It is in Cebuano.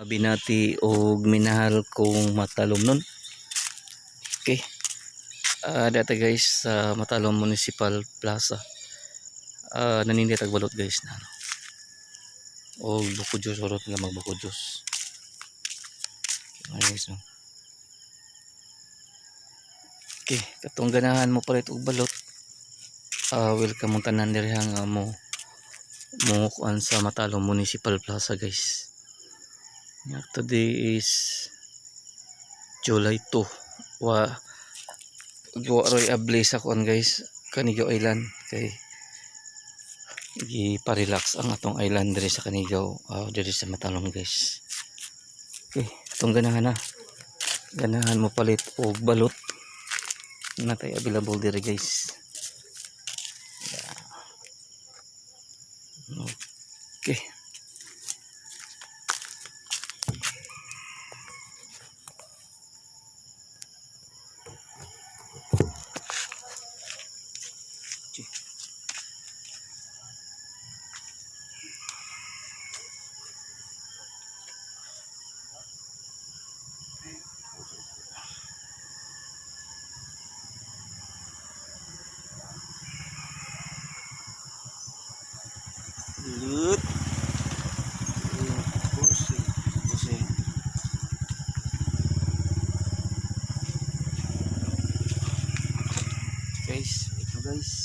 Binati og minahal kong Matalomnon. Okay. Data guys, sa Matalom Municipal Plaza. Naninda tag balot, guys, na ano. Og buko juice, orot nila magbuko juice. Okay, guys, no. Okay, katong ganahan mo palit og balot. Welcome mong tanan diri nga mo kuan sa Matalom Municipal Plaza, guys. Yeah, today is July 2. Wa roy abli sa kuan, guys, Canigao Island, kay gi-parelax ang atong island diri sa Canigao, diri sa Matalom, guys. Okay, atong ganahan na. Ganahan mo palit og balot. Natay available diri, guys. Yeah. Okay. Lut. Pusing, pusing. Guys, ito, guys.